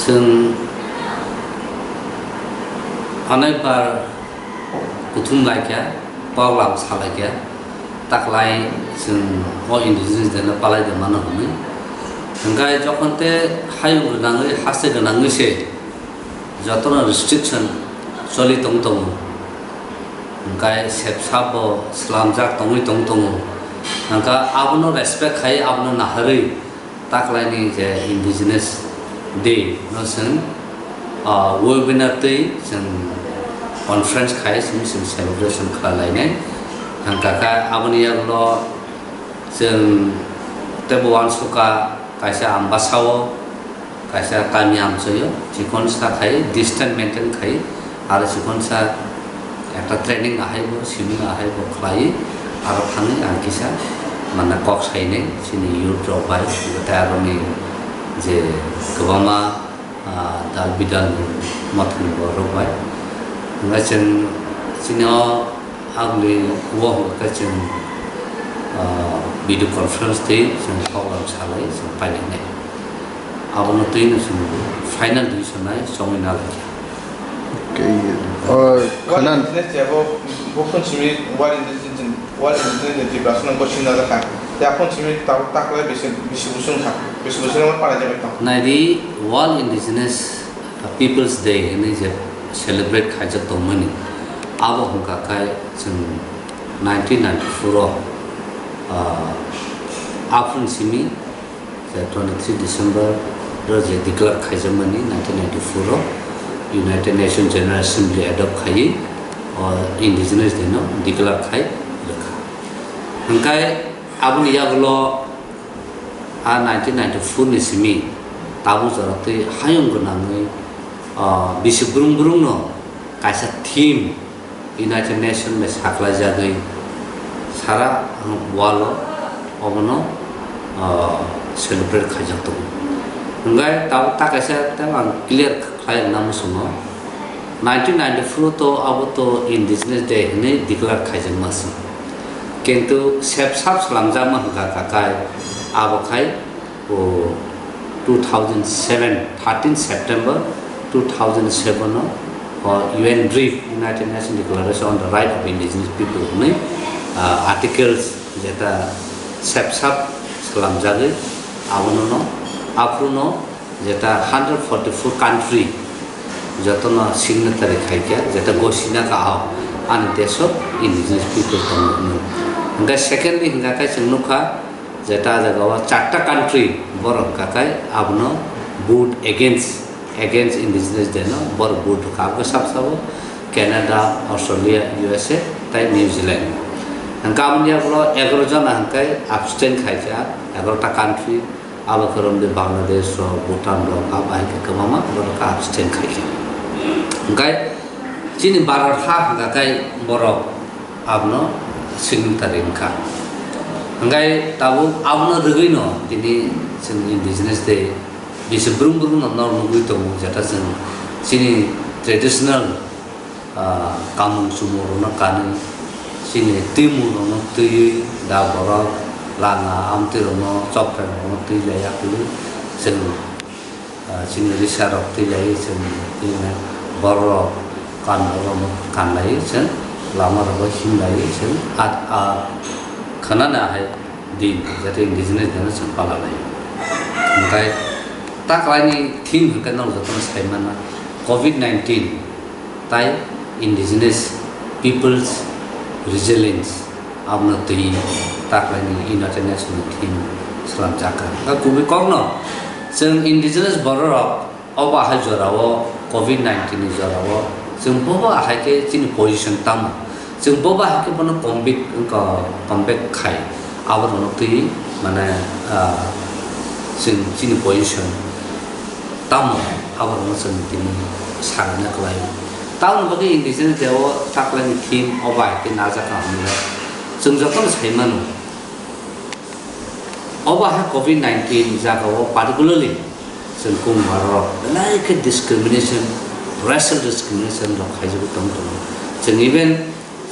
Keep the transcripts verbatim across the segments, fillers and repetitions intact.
Chwng onekbar kuthum laikha, koklam salaikha, taklai chwng o indigenous day no palai de mano hwnwi. Hwnkhe jokhon te hayung gwnangwi, haste gwnangwi se jotono restriction choli tong tongo, hwnkhe sepsap bo swlamjak tongwi tong tongo, hwnkhe abono respect khai, abono naharwi taklaini je indigenous day no chwng, ah, webinar twi chwng conference khai chwng, chwng celebration khlai lainai. Hwnkha khe aboni yagulo chwng teibo uansukha kaisa Ambasao, kaisa kami amchoio, chikon sa khai distance maintain khai, aro chikon sa ekta training ahai bo, swimming ahai bo khlai, aro thangwi ang kisa mane kok sainai chini youth rok bai, tei aroni je kwbangma, ah, dal bidal ni mothani borok bai. Hwnba chwng chini o agni o hwnba khe chwng, ah, video conference twi chwng program salai chwng painai. Abono twi no chwng final decision nai chongwi nalai kha. Okay. O, Wal khana- Indigenous Day bo, bo phun simi Wal Indigenous Day, Wal Indigenous Day Tripura swnam bo simi najak kha. Tei aphun simi tabuk taklai bisi, bisi busung kha. Bisi busung ma para jabai tong. Naidi, World Indigenous Peoples Day hwnwi je celebrate khaijak tongmani, abo hwnkha khe chwng nineteen ninety-four o, ah, aphun simi je twenty-three December o je declare khaijakmani nineteen ninety-four o United Nations General Assembly adopt khaiwi o Indigenous Day no declare khai rwkha. Hwnkhe aboni yagulo a nineteen ninety-four ni simi tabuk jora twi hayung gwnangwi, ah, bisi brung brung no kaisa theme United Nation bai saklaijagwi sara world o obono, ah, celebrate khaijak tongo. Hwnkhe tabuk ta kaisa tei ang clear khlai rwna muchungo. Nineteen ninety-four to abo to Indigenous Day hwnwi declare khaijakma se. Kintu sepsap swlamjakma hwnkha kha khai abo khai o two thousand seven, thirteen September two thousand seven o, o U N RIPH, United Nations Declaration on the Right of Indigenous People hwnwi, ah, articles jeta sepsap swlamjagwi abono no, aphuru no jeta hundred forty-four country jotono signatory khaikha, jeta gosina ka o ani desh o indigenous people tongo hwnwi. Hwnkhe secondly hwnkha khe chwng nukha, jeta jaga o charta country borok hwnkha khe abono vote against, against indigenous day no borok vote rwkha. Abo khe sab sabo Canada, Australia, U S A tei New Zealand. Hwnkhe aboni yagulo egaroh jona hwnkhe abstain khaikha, egaroh ta country. Abo khe romdi Bangladesh rok, Bhutan rok, abo hai khe kwbangma borok khe abstain khai khe. Hwnkhe chini Bharat ha hwnkha khe borok abono signatory wngkha. Hwnkhe tabuk abono rwgwino tini chwng Indigenous Day bisi brum brum no nor nugwi tongo, jeta chwng chini traditional ah, kamung chumung rokno kanwi, chini twimung rokno twiwi da borok lana amtwi rokno chokthai rokno twi laiya kwlwi chwng, ah, chini risa rok twi laiwi chwng twi borok kan rokno kan laiwi chwng lama rogo him laiwi chwng a, a khwnana hai din jate indigenous din chwng pala lai. Hwnkhe taklaini theme hwnkhe nok jotono sai mano covid nineteen. Tai Indigenous Peoples Resilience abono twi taklaini United Nations ni theme swnamjak kha. Kha kubui kokno chwng indigenous bororok obo ahai jorao covid nineteen ni jorao chwng bobo ahai khe chini position tamo, chwng bobo ahai khe bono combat, combat khai aborokno twi mane, ah, chwng chini position tamo aborokno chwng tini sakna kwlai. Tamoni bagwi indigenous day o taklaini theme o bai khe najak ang hwnle chwng jotono sai mano. Obo ha covid nineteen jaga o particularly chwng Kung Barok belai khe discrimination, racial discrimination rok khaijagwi tong tongo. Chwng even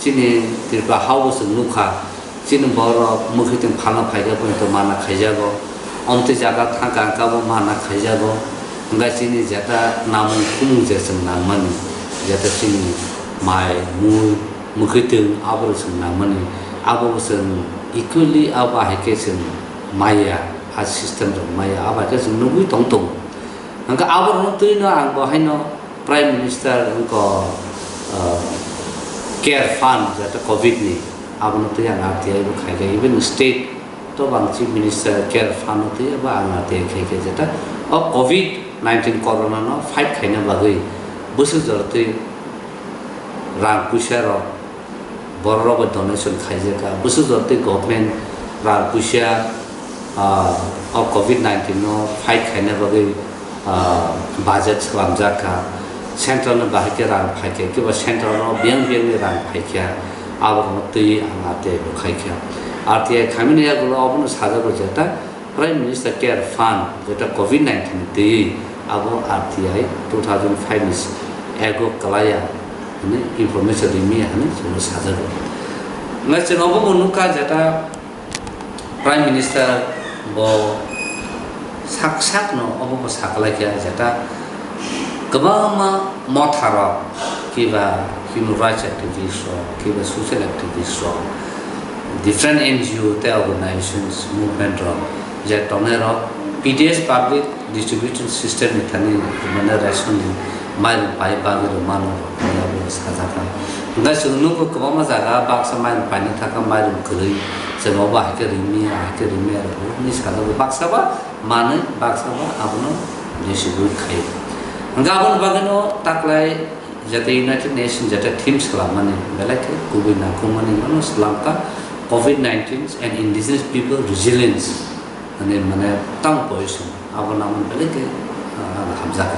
chini Tripura ha o chwng nukha, chini borok mwkhwtwng phalna phaikha poito mana khaijago, omtwi jaga thangkha hwnkhe bo mana khaijago, Hwnkhe chini jeta namung khumung je chwng nangmani, jeta chini mai, mui, mwkhwtwng abo chwng nangmani, abo chwng equally abo hai khe chwng maya, a system rok maya, abo hai khe chwng nugwi tong tongo. Hwnkhe aborokno twino ang bo haino Prime Minister wngkha, uh, Care Fund jeta covid ni, abono twi ang R T I bo khaikha, even state to bang Chief Minister Care Fund no twi ba ang R T I khaikha jeta o covid nineteen corona no fight khaina bagwi bwswk jora twi rang puisa rok borok rok bai donation khaijak kha, bwswk jora twi government rang puisa, ah, o covid nineteen no fight khaina bagwi, ah, budget swlamjak kha, central ni bahai khe rang phai kha, kiba central no biyang biyang ni rang phai kha, abo rok no twi ang R T I bo khai kha. R T I khaimani yagulo obono sajak rok jeta Prime Minister Care Fund jeta covid nineteen ni twi abo R T I two thousand five ni ego kalaya hwnwi information rimi hwnwi chwngno sajago. Hwnkhai chwng obo bo nukha jeta Prime Minister bo sak sakno obo bo saklaikha jeta kwbangma motharok kiba human rights activist rok kiba social activist rok different N G O tei organizations movement rok je tongnai rok P D S public distribution system ni thani mane ration ni mairum pai bagwi rw mano rok hwnwi abo sajakha. Hwnkhe chwng nukgo kwbangma jaga baksa mairum paina thangkha mairum kwrwi chwng obo hai khe rimiya hai khe rimiya rw hwnwi sajago baksa ba manwi baksa ba abono distribute khaio. Hwnkhe aboni bagwino taklai jeta United Nations jeta theme swlammani belai khe kubui nangkukmani mano swlamkha covid nineteen and indigenous people resilience. Ani mane tang position abo naman belai khe, ah, hamjak.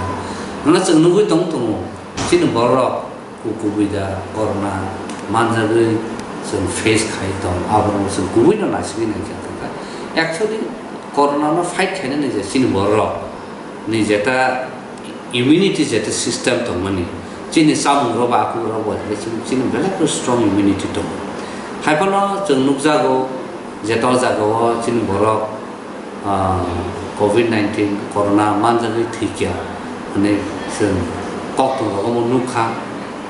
Hwnna chwng nugwi tong tongo, chini borok ku-, kubui da corona manjagwi chwng face khai tong, abo chwng kubui no naisingwi nai khe tongkha. Actually, corona no fight khainani je chini borok ni jeta immunity jeta system tongmani, chini chamung rok ba akung rok bo chini, chini belai khe strong immunity tongo. Haiphano chwng nukjago jeta o jaga o chini borok, ah, covid nineteen corona manjagwi thwikya hwnwi chwng koktwng rogo bo nukha.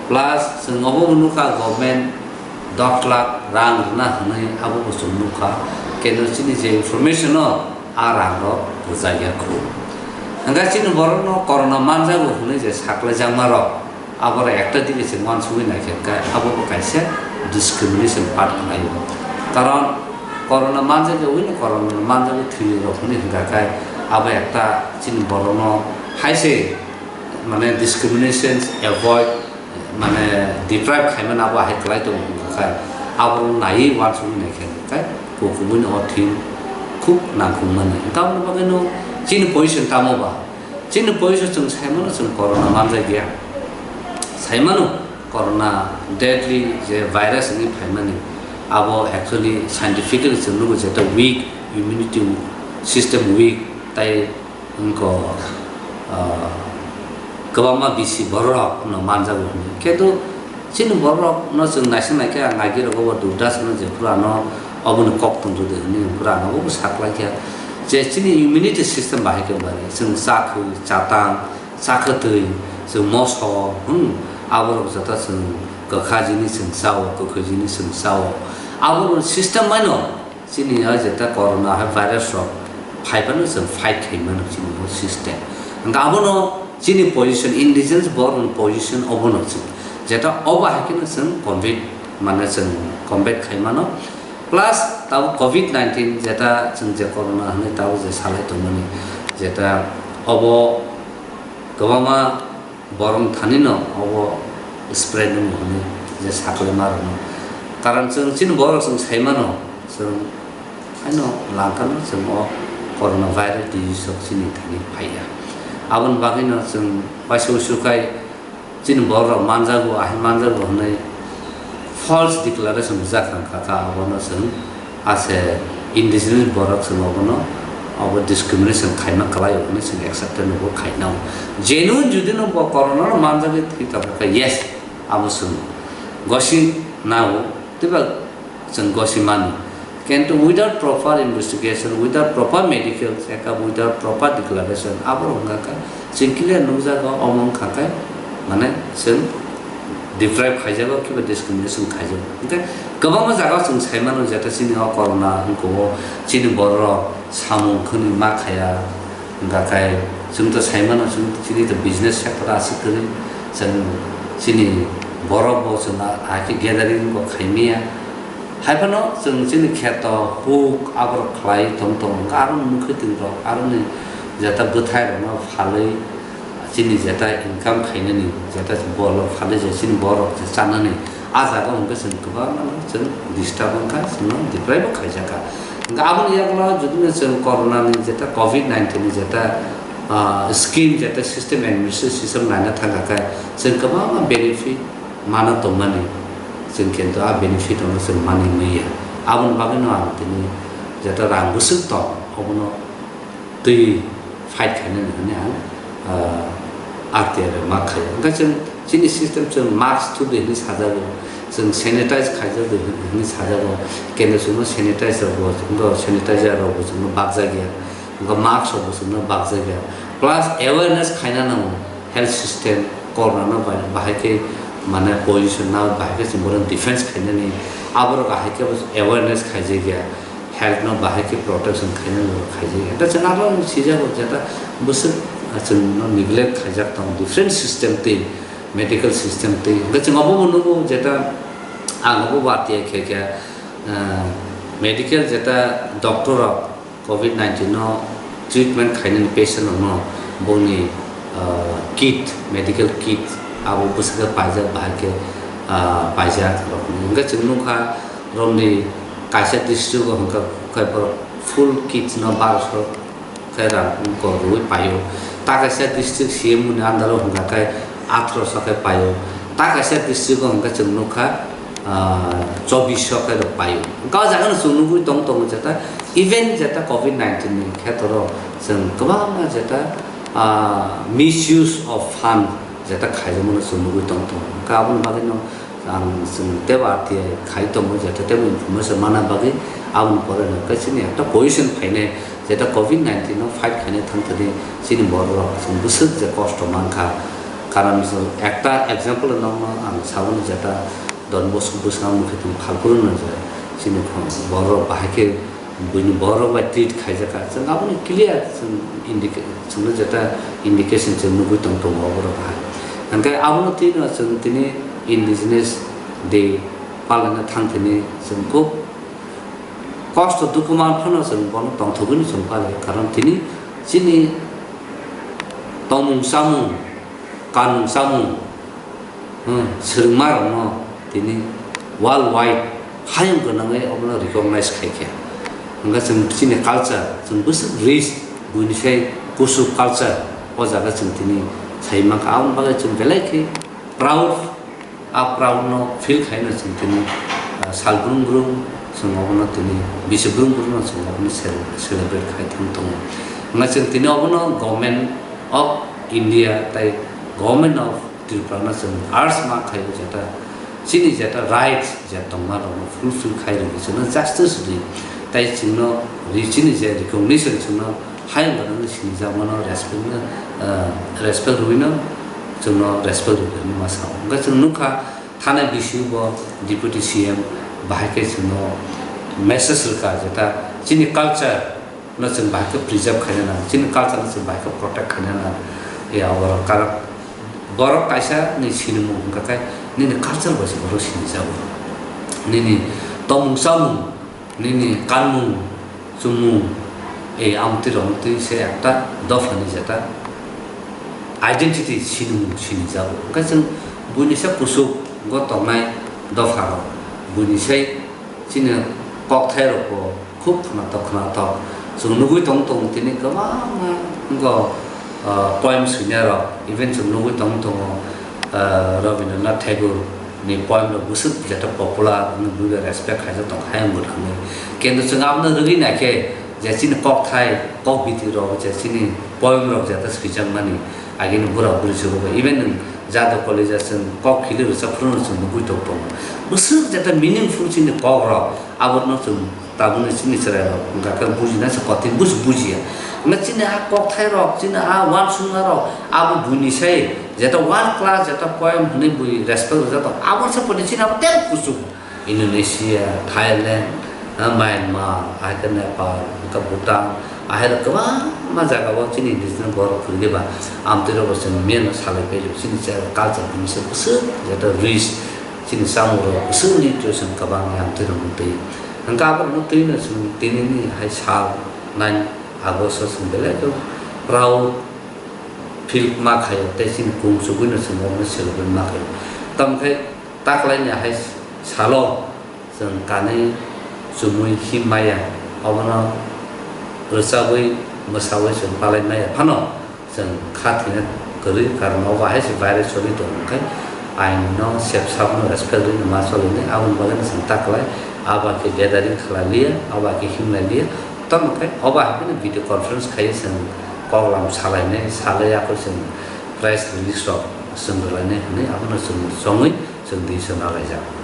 Plus chwng obo bo nukha government dos lakh rang rwna hwnwi abo bo chwng nukha. Keno chini je information o a rang rok rwjakya khu. Hwnkhe chini borok no corona manjago hwnwi je saklaijakma rok, abo rok ekta dige se uansugwi naikhe khe abo bo kaisa discrimination part khlaio. Karon corona manjak ya wngwi corona manjagwi thwi rok hwnwi hwnkha khe abo ekta chini borok no hai se mane discrimination avoid mane deprive khaimani abo hai kwlai tongo hwnkha khe abo naiwi uansugwi naikhe khe kukumui no o thing khub nangkukmani. Tamoni bagwi no chini position tamo ba? Chini position chwng saimano chwng corona manjak ya. Saimano corona deadly je virus wngwi phaimani abo actually scientifically chwng nukgo je ta weak immunity system weak tai wngkha, ah, kwbangma bisi borok no manjago hwnwi. Kintu chini borok no chwng naising naikhe ang agi rogo bo Durdas no jephuru ano oboni kok tong rwdi hwnwi phuru ano bo saklaikha je chini immunity system bahai khe bari chwng chakhwi chatang chakhwtwi chwng moso, hmm, aborok joto chwng kwkha jinis chwng chao, kwkhwi jinis chwng chao. Aborok system bai no chini o jeta corona hai virus rok phai phano chwng fight khai mano chini o system. Hwnkhe abono chini position, indigenous borok ni position obono chwng jeta obo hai kheno chwng combat mane chwng combat khai mano. Plus tabuk covid nineteen jeta chwng je corona hwnwi tabuk je salai tongmani jeta obo kwbangma borok thani no obo spread wng hwnwi je saklai ma rwno. Karon chwng chini borok chwng sai mano, chwng haino langkha no chwng o corona virus disease rok chini thani phaiya. Aboni bagwi no chwng waisa usu khai chini borok rok manjago, ahai manjago hwnwi false declaration rijak thang kha, abono chwng ase indigenous borok chwng obono obo discrimination khaima kwlai hwnwi chwng accepted no bo khaina. Genuine jodi no bo corona no manjagwi thwi tongkha khe, yes, abo chwng gosi nao, twiba chwng gosi mano. Kintu without proper investigation, without proper medical check-up, without proper declaration, abo wngkha khe chwng clear nukjago, omo wngkha khe mane chwng deprive khaijago, kiba discrimination khaijago. Hwnkhe kwbangma jagao chwng saimano, jeta chini o corona wngkho, chini borok samung khwnwi ma khaya, hwnkha khe chwng to saimano, chwng chini to business sector aswk kwrwi, chwng chini borok bo chwng a-, hakhe gathering bo khaimaya. Haiphano chwng chini kheto huk aborok khlai tong tong, hwnkhe aroni mwkhwtwng rok, aroni jeta bwthai rokno phalwi chini jeta income khainani jeta bol rok phalwi je chini borok je chanani, ah jaga hwnkhe chwng kwbangma no chwng disturb wngkha, chwngno deprive bo khaijakha. Hwnkhe aboni yagulo judino chwng corona ni jeta covid nineteen ni jeta, ah, scheme jeta system administration system naina thangkha khe chwng kwbangma benefit mana tongmani, chwng kintu a benefit ono chwng manwi manya. Aboni bagwino ang tini jeta rang bwswk tong, obono twi fight khainani hwnwi ang, ah, R T I bai ma khaio. Hwnkhe chwng chini system chwng mask thubdi hwnwi sajago, chwng sanitize khaijak di hwnwi sajago, kintu chwngno sanitize rokbo, chwngno sanitizer rokbo chwngno bakjakya. Hwnkhe mask rokbo chwngno bakjakya. Plus awareness khaina nango health system, corona no bai-, bahai khe mane position na bahai khe chwng bono defense khainani, aborok ahai khe awareness khaijakya, health no bahai khe protection khainani khaijak. Da chwng abo sijago jeta bwswk chwngno neglect khaijak tongo different system twi, medical system twi. Hwnkhe chwng obo bo nugo jeta ang obo watwi khe khe, ah, medical jeta doctor rok covid nineteen no treatment khainani patient rokno bongni, ah, kit, medical kit abo bwswk khe paijak, bahai khe, ah, paijak rokni. Hwnkhe chwng nukha romni kaisa district o hwnkha khe borok full kit no barosho khe rang kok rwui paio. Ta kaisa district C M ni under o hwnkha khe atharoso khe paio. Ta kaisa district o hwnkha chwng nukha, ah, chobbish khe rok paio. Hwnkhe o jaga no chwng nugui tong tongo jeta, even jeta covid nineteen ni kheto rok chwng kwbangma jeta, ah, misuse of fund jeta khaijakmano chwng nugui tong tongo. Hwnkhe aboni bagwi no ang chwng tebo R T I khai tongo, jeta tebo information mana bagwi aboni pore no khe chini ekta position phainai, jeta covid nineteen no fight khainai thang thani chini borok rok chwng bwswk je kosto mankha. Karon ekta example nokno ang saboni jeta Don Bosco bwskango mukhe tong phalphuru no je chini borok bahai khe buini borok bai treat khaijak kha. Chwng aboni clear chwng indica-, chwngno jeta indication chwng nugui tong tongo oborok hai. Hwnkhe abono twi no chwng tini Indigenous Day palana thang thani chwng khub kosto dukhu man phano chwng bono tongthogwi no chwng pali. Karon tini chini tongmung chamung, kanmung chamung, hmm, swrwngmarokno tini world wide hayung gwnangwi obono recognize khai kha. Hwnkhe chwng chini culture, chwng bwswk rich, buini sai kuchuk culture, o jaga chwng tini sai mankha. Aboni bagwi chwng belai khe proud, a proud no feel khaino chwng tini, ah, sal brum brum chwng obono tini bisi brum brum no chwng obono cele-, celebrate khai thang tongo. Hwnkhe chwng tini obono Government of India tai Government of Tripura no chwng urge ma khaio jeta chini jeta rights je tongma rokno fulfill khai rwgwi chwngno justice rwi, tai chwngno ri chini je recognition chwngno hayung gwnangwi sinijak mano, respect no, ah, respect rwino chwngno respect rwgwi ma sao. Hwnkhe chwng nukha thanai B C U bo Deputy C M bahai khe chwngno message rwkha jeta chini culture no chwng bahai khe preserve khaina nang, chini culture no chwng bahai khe protect khaina nang. Ya, borok karak, borok kaisa ni sinimung hwnkha khe nini culture bai se borok sinijago. Nini tongmung chamung, nini kanmung chumung, ei amtwi rok twi se ekta dopha ni jeta identity sinimung sinijago. Hwnkhe chwng buini se kuchuk go tongnai dopha rok, buini se chini kokthai rok bo khub khwnathok khwnathok. Chwng nugui tong tongo tini kwbangma wngkha, ah, poems hwnwi rok, even chwng nugui tong tongo, ah, Rabindranath Tagore ni poem rok bwswk jeta popular wngwi bwrwi respect khaijak tong hayung bwthangwi. Kintu chwng abono rwgwi naikhe je chini kokthai, kokbiti rok je chini poem rok jeta swijakmani agini bura buri se bo even nwng Jadw College o chwng kok khili rwchap phuru no chwng nugui tong tongo. Bwswk jeta meaningful chini kok rok abono chwng Tabukni chini chwrairok hwnkha khe bujina se kothing, buj-, bujiya. Hwnkhe chini a kokthairok, chini a uansukmarok abo buini sai, jeta world class, jeta poem hwnwi bui respect rwjak tongo, abo se pore chini abo tei kuchuk. Indonesia, Thailand, ah, Myanmar, ahai khe Nepal, hwnkhe Bhutan, ahai rok kwbangma jaga o chini indigenous borok kwrwi ba amtwi rok bo chwng meno salai phai rw chini culture buini se bwswk jeta rich. Chini chamung rok bwswk nutrition kwbang yang twi rok twi. Hwnkhe abo rok twi no chwng tini ni hai sal nine August o chwng belai khe proud feel ma khaio tei chini kung chugwi no chwng omo celebrate ma khaio. Tamo khe taklai ni hai salo chwng kanwi chumui him maya obono rwchabwi mwsawi chwng palai maya phano. Chwng kha thwina kwrwi, karon obo hai se virus choli tongo, hwnkhe ain no sep sap no respect rwino ma choli nai, aboni bagwi no chwng ta kwlai, abo hai khe gathering khlai liya, abo hai khe him lai liya, tamo khe obo hai phano video conference khai chwng kok lam salai nai, salai ya khe chwng press release rok chwng rwlai nai hwnwi abono chwng chongwi chwng decision rwlai jak.